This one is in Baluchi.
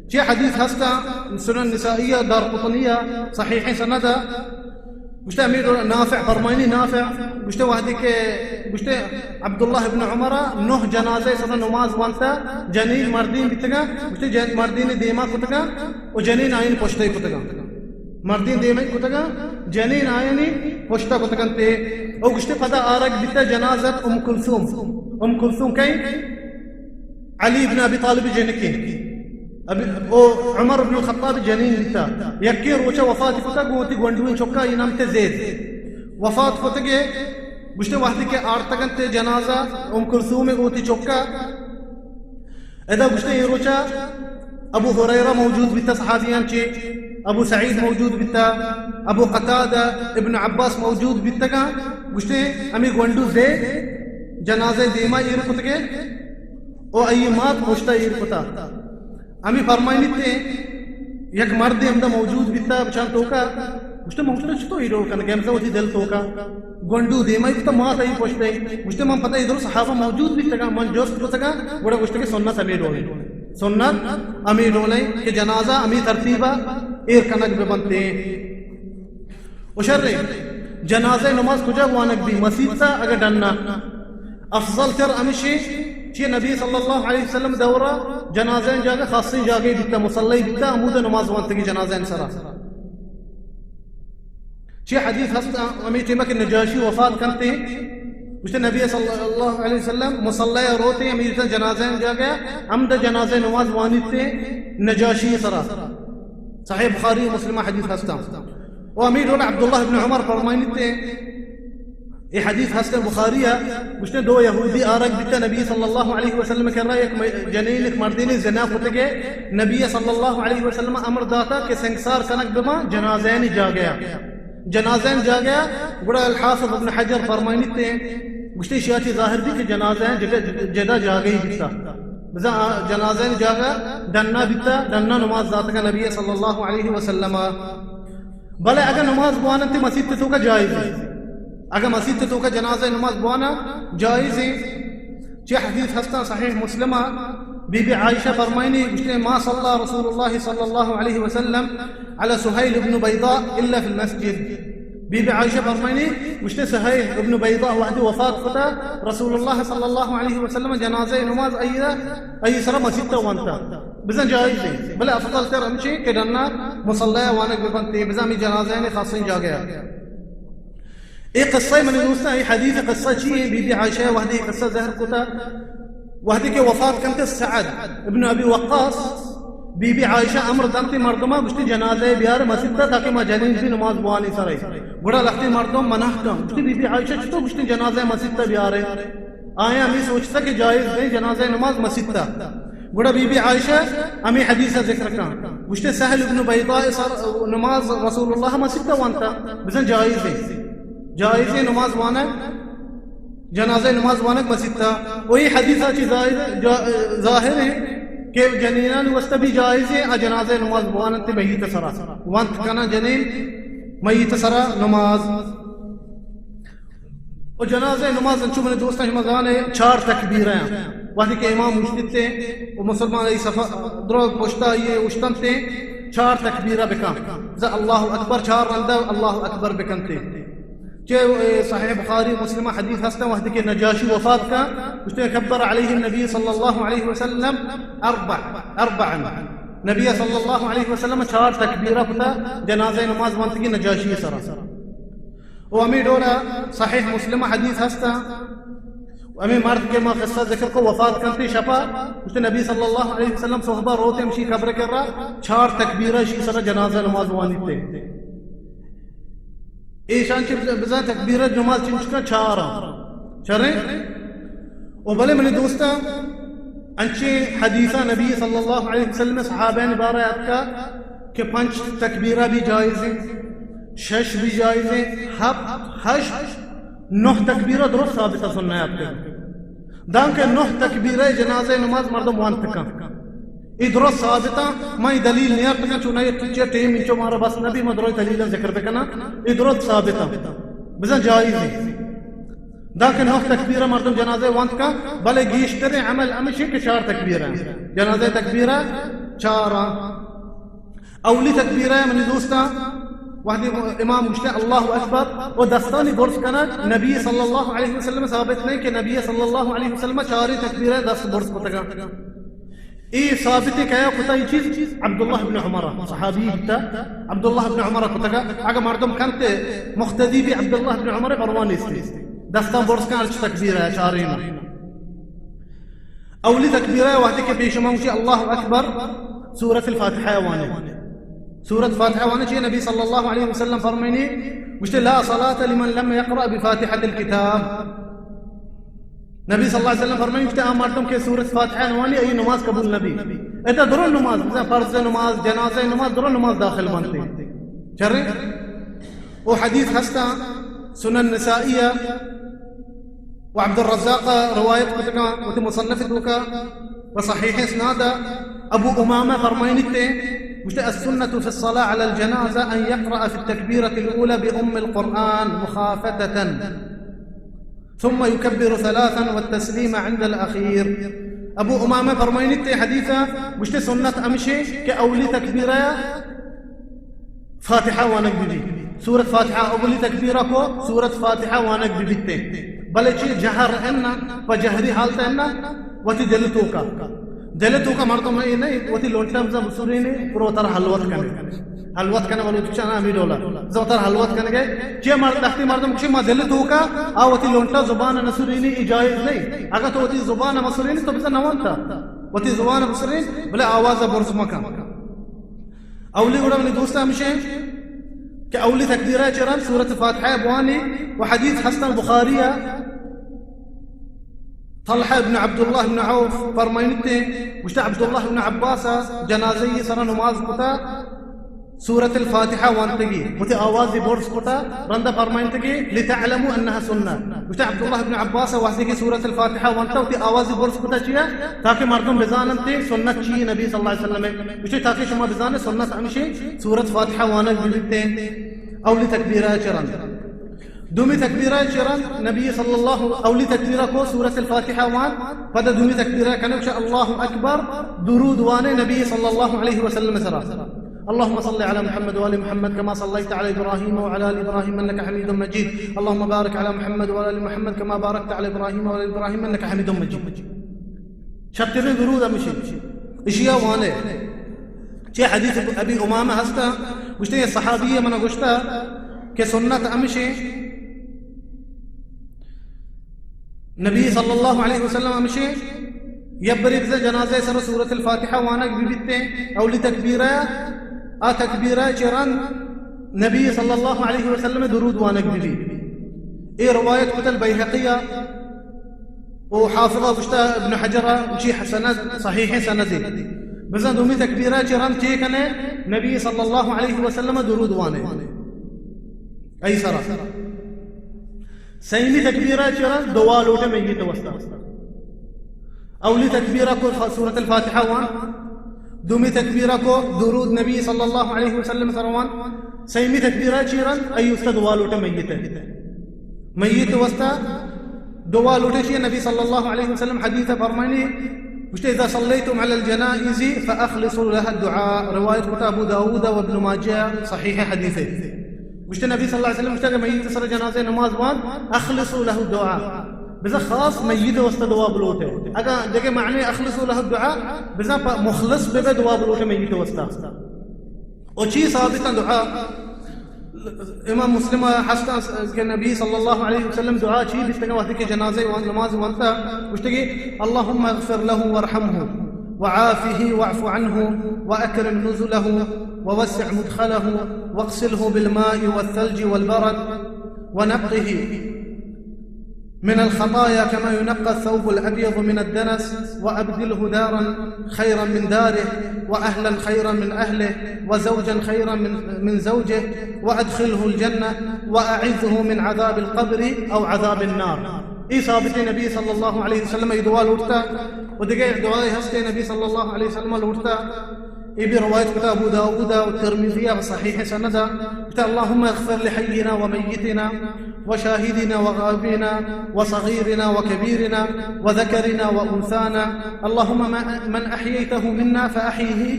چی حدیث ہستا، سنن نسائی ء، دارقطنی ء، صحیح سند ء، گوشتے ہمیں ڈول نافع فرمائنی، نافع گوشتے وہدے کہ، گوشتے عبداللہ ابن عمر ء نہ جنازہ سرا نماز وانتا، جنین مردین بیتگا، گوشتے جن مردین دیما کتگا و جنین آئین پشتے کتگا۔ مردین دیمے کتگا، جنین آیانی پشتا کتگنتے۔ او گوشتے پدا آرگ بیتا جنازت ام کلثوم۔ ام کلثوم کئی؟ علی ابن ابی طالب جنکے۔ ابی، او عمر ابن الخطاب جنین بیتا۔ یکے روچا وفات کتا، گوں وتی گونڈویں چکا، ای نام تے زید۔ وفات کتگے، گوشتے وہدے کہ آرتگنتے جنازہ ام کلثوم گوں وتی چکا، ادا گوشتے اے روچا ابو ہریرہ موجود بیتا، صحابیان چے، ابو سعید موجود بیتا، ابو قتادہ، ابن عباس موجود بیتگا۔ گوشتے ہمیں گونڈو زید جنازہ دیما ایر کتگے او ای مات پشتا ایر کتا۔ ہمیں فرمائنیتے یک مردے ہمدا موجود بیتا بچان توکا۔ گوشتے من گوشتے چطور ایرو کن گمزہ وتی دل توکا۔ گونڈو دیما کتا مات ای پشتے۔ گوشتے من پتہ ادھر صحابہ موجود بیتگا، من جست کتگا، گوڑا گوشتے کہ سنت ہمیں ڈولے۔ سنت ہمیں ڈولے کہ جنازہ ہمیں ترتیبا ایر کنگ ببنتے۔ و شرے، جنازہ نماز کجا بوانگ بی؟ مسیت تا اگہ ڈنا؟ افضل تر ہمشی چی نبی صلی اللہ علیہ وسلم دورا جنازہ جاگہ خاصی جاگہ بیتا، مصلی بیتا، ہمود نماز وانتگی جنازہ سرا۔ چی حدیث ہست ہمیں ٹیمہ کہ نجاشی وفات کنتے، گوشتے نبی صلی اللہ علیہ وسلم مصلی روتے ہمیں جنازہ جاگہ ہمدا جنازہ نماز وانیتے نجاشی سرا۔ صحیح بخاری و مسلم حدیث ہستا۔ و ہمیں ڈول عبداللہ ابن عمر فرمائنیتے، اے حدیث ہست بخاری ء، گوشتے دو یہودی آرگ بیتا نبی صلی اللہ علیہ وسلم کرا، یک م-، جنین یک مردین زنا کتگے، نبی صلی اللہ علیہ وسلم امر داتا کہ سنگسار کنگ ببا جنازین جاگیا۔ جنازین جاگیا، گڑا الحافظ ابن حجر فرمائنیتے، گوشتے شیعہ چی ظاہر بی کہ جنازین جگہ، جدا جاگہی بیتا۔ بزاں آ جنازہ ءِ جاگہ ڈنا بیتا، ڈنا نماز داتگا نبی صلی اللہ علیہ وسلم ءَ۔ بلے اگاں نماز بوان انت مسیت ءِ توکا جائز انت۔ اگاں مسیت ءِ توکا جنازہ ءِ نماز بوانا جائز انت۔ چہ حدیث ہستاں صحیح مسلم ءَ، بی بی عائشہ فرمائنی گوشتے، ما صلی رسول اللہ صلی اللہ علیہ وسلم علی سہیل ابن بیضاء الا فی المسجد۔ بی بی عائشہ فرمائنی، گوشتے سہیل ابن بیضاء وہدے وفات کتا، رسول اللہ صلی اللہ علیہ وسلم جنازہ نماز آئی، آئی سرا مسیت ءَ وانتا۔ بزاں جائز انت، بلے افضل تر ہمشی کہ ڈنا مصلی ءَ وانگ بہ بنت، بزاں ہمے جنازہ نے خاصیں جاگہ ءَ۔ اے قصہ منی دوستاں، اے حدیث قصہ چی ہے؟ بی بی عائشہ وہدے قصہ ذکر کتا، وہدے کہ وفات کنت سعد ابن ابی وقاص، بی بی عائشہ امر دنت مردماں، گوشتی جنازہ بیار مسیت ءَ تاکہ ما جنین بی نماز بوانی سرے۔ گڑا لہتے مردم منع کن، گوشتی بی بی عائشہ چطور گوشتی جنازہ مسیت ءَ بیارے؟ آیاں ہمے سوچتا کہ جائز نہیں جنازہ نماز مسیت ءَ۔ گڑا بی بی عائشہ ہمے حدیث ءَ ذکر کن، گوشتی سہل ابن بیضاء سر نماز رسول اللہ مسیت ءَ وانتا، بزاں جائز ہے، جائز ہے نماز وانگ۔ جنازہ نماز وانگ مسیت ءَ۔ و اے حدیث ءَ چی ظاہر، جا-، ظاہر ہے کہ جنینان واسطہ بھی جائز ہے، آ جنازہ نماز بوان انت میت سرا۔ وانت کنا جنین میت سرا نماز۔ و جنازہ نماز انچو منی دوستاں شما زانے چار تکبیرہ ہیں۔ وہدے کہ امام اشتتے و مسلمان ای صفا درو پشتا یہ اشتنتے چار تکبیرہ بکن۔ بزاں اللہ اکبر چار رندا اللہ اکبر بکنتے۔ کہ، اے، صحیح بخاری مسلم حدیث ہستا وہدے کہ نجاشی وفات کا، گوشتے کبر علیہ النبی صلی اللہ علیہ وسلم اربع، اربعا۔ نبی صلی اللہ علیہ وسلم چار تکبیرہ کتا جنازہ نماز وانتگی نجاشی سرا۔ و ہمے ڈولا صحیح مسلم حدیث ہستا، ہمے مرد کہ ما قصہ ذکر کو وفات کنتے شپا، گوشتے نبی صلی اللہ علیہ وسلم صحبہ روتے ہمشی قبر کرا چار تکبیرہ شی سرا جنازہ نماز وانیتے۔ ایشان چہ بزاں تکبیرہ نماز چنچکا چار آں۔ چریں؟ و بلے منی دوستاں، انچیں حدیثاں نبی صلی اللہ علیہ وسلم صحابین بارہ اتکا کہ پنچ تکبیرہ بھی جائز ہیں، شش بھی جائز ہیں، ہفت، ہشت، نہ تکبیرہ درست ثابت سننا اتکا۔ دانکہ نہ تکبیرہ جنازہ نماز مردم وانت کن۔ اے درست ثابت آں، ما اے دلیل نیارت کن، چون اے چہ ٹیم انچو مارا بس نبی، ما درو دلیل ذکر بکناں، اے درست ثابت آں۔ بزاں جائز ہیں۔ دانکہ نہ تکبیرہ مردم جنازہ وانت کن، بلے گیشتریں عمل ہمشی کہ چار تکبیرہ۔ جنازہ تکبیرہ چاراں۔ اولی تکبیرہ منی دوستاں، وہدے امام گوشتے اللہ اکبر و دستانی برز کنگ، نبی صلی اللہ علیہ وسلم ثابت نہیں کہ نبی صلی اللہ علیہ وسلم چاری تکبیرہ دست برز کتگا۔ اے ثابت کیا کتا؟ اے چیز عبداللہ ابن عمر، صحابی بیتا، عبداللہ ابن عمر کتگا۔ اگر مردم کنتے مقتدی بھی عبداللہ ابن عمر، پرواہ نیستی۔ دستان برز کن، ہرچ تکبیرہ چارینا۔ اولی تکبیرہ وہدے کہ پیش ما گوشی اللہ اکبر، سورۃ الفاتحہ وانے۔ سورۃ فاتحہ وانے چی؟ نبی صلی اللہ علیہ وسلم فرمائنی، گوشتے، لا صلاة لمن لم يقرأ بفاتحة الكتاب۔ نبی صلی اللہ علیہ وسلم فرمائنی، گوشتے، آ مردم کہ سورۃ فاتحہ نوانی، ای نماز قبول نبی۔ ادا درو نماز، مثلاً فرض نماز، جنازہ نماز، درو نماز داخل بنتے۔ چرے؟ او حدیث ہستا سنن نسائیہ و عبدالرزاق روایت کتگا وتی مصنف توکا و صحیح اسنادا۔ ابو امامہ فرمائنیتے، گوشتے، السنة في الصلاة على الجنازة أن يقرأ في التكبيرة الأولى بأم القرآن مخافتة، ثم يكبر ثلاثا والتسليم عند الأخير۔ ابو امامہ فرمائنیتے حدیثا، گوشتے، سنت ہمشے کہ اولی تکبیرہ فاتحہ وانگ بہ بی، سورۃ فاتحہ، اولی تکبیرہ کو سورۃ فاتحہ وانگ بہ بیتے۔ بلے چی؟ جہر انا، پہ جہری حالت انا، وتی دل توکا۔ دل توکا مردم اے نہیں، وتی لونٹا بزاں بسرینی، پرو تر حلوت کنے۔ حلوت کنے ولو چانا ہمی ڈولا۔ زو تر حلوت کنے گئے۔ چی مرد، لختی مردم چی ما دل توکا، آ وتی لونٹا زبان نسرینی، ای جائز نہیں۔ اگر تو وتی زبان مسرینی تو بزاں نوانتا۔ وتی زبان بسرین، بلے آواز برز مکن۔ اولی گڑا منی دوست ہمشے کہ اولی تکبیرہ چہ رند سورۃ فاتحہ بوانی و حدیث ہستن بخاری ء۔ طلحہ ابن عبداللہ ابن عوف فرمائنتے، گوشتے عبداللہ ابن عباس ء جنازہ ء سرا نماز کتا، سورۃ الفاتحہ وانتگی، وتی آواز برز کتا، رندا فرمائنتگی، لتعلموا انها سنہ۔ گوشتے عبداللہ ابن عباس ء وحدے کہ سورۃ الفاتحہ وانتا، وتی آواز برز کتا چیا؟ تاکہ مردم بزاننت سنت چی نبی صلی اللہ علیہ وسلم ء۔ گوشتے تاکہ شما بزانے سنت ہمشی سورۃ فاتحہ وانگ ببیتے اولی تکبیرہ چہ رند۔ دومی تکبیرہ چہ رند نبی صلی اللہ، اولی تکبیرہ کو سورۃ الفاتحہ وان، پدا دومی تکبیرہ کنوک چہ اللہ اکبر، درود وانے نبی صلی اللہ علیہ وسلم سرا۔ اللهم صل على محمد وآل محمد كما صليت على إبراهيم وعلى آل إبراهيم إنك حميد مجيد. اللهم بارك على محمد وآل محمد كما باركت على إبراهيم وآل إبراهيم إنك حميد مجيد. شترین درود ہمشی، اشیا وانے۔ چہ حدیث ابی امامہ ہستا، گوشتے، یہ صحابی منا گوشتا کہ سنت ہمشی، نبی صلی اللہ علیہ وسلم ہمشی، یبری بزاں جنازہ سر سورۃ الفاتحہ وانگ ببیتے، اولی تکبیرہ، آ تکبیرہ چہ رند نبی صلی اللہ علیہ وسلم درود وانگ ببی۔ اے روایت کتل بیہقی و حافظ گوشتا ابن حجر، چی سند صحیح سندے۔ بزاں دومی تکبیرہ چہ رند چے کنے؟ نبی صلی اللہ علیہ وسلم درود وانے۔ ای سرا۔ سیمی تکبیرہ چہ رند دعا لوٹے میت واسطہ۔ اولی تکبیرہ کو ف-، سورۃ الفاتحہ وان، دومی تکبیرہ کو درود نبی صلی اللہ علیہ وسلم سر وان، سیمی تکبیرہ چہ رند ای استا دعا لوٹے میت۔ میت واسطہ دعا لوٹے چی؟ نبی صلی اللہ علیہ وسلم حدیث فرمانی، گوشتے، اذا صلیتم علی الجنائز فاخلصوا لها الدعاء۔ روایت کتا ابو داؤد و ابن ماجہ، صحیح حدیث ہے۔ گوشتے نبی صلی اللہ علیہ وسلم گوشتا کہ میت سر جنازہ نماز وان، اخلصوا له الدعاء، بزاں خاص میت واسطہ دعا بلوٹے۔ اگاں دگہ معنی اخلصوا له الدعاء، بزاں پہ مخلص بہ بے دعا بلوٹے میت واسطہ۔ او چی ثابت دعا؟ امام مسلم ہستا کہ نبی صلی اللہ علیہ وسلم دعا چی بیتگا وقتی کہ جنازہ وان، نماز وانتا، گوشتگی، اللهم اغفر له وارحمه وعافه واعف عنه وأكرم نزله ووسع مدخله واغسله بالماء والثلج والبرد ونقه من الخطايا كما ينقى الثوب الأبيض من الدنس، وأبدله دارا خيرا من داره، وأهلا خيرا من أهله، وزوجا خيرا من، من زوجه، وأدخله الجنة، وأعذه من عذاب القبر أو عذاب النار. اے ثابت نبی صلی اللہ علیہ وسلم ای دعا لوٹتا، و دگہ دعائے ہستے نبی صلی اللہ علیہ وسلم لوٹتا۔ اے بھی روایت کتا ابو داؤد و ترمذی و صحیح سند۔ کتا، اللهم اغفر لحينا وميتنا وشاهدنا وغائبنا وصغيرنا وكبيرنا وذكرنا وأنثانا. اللهم ما-، من أحييته منا فأحيه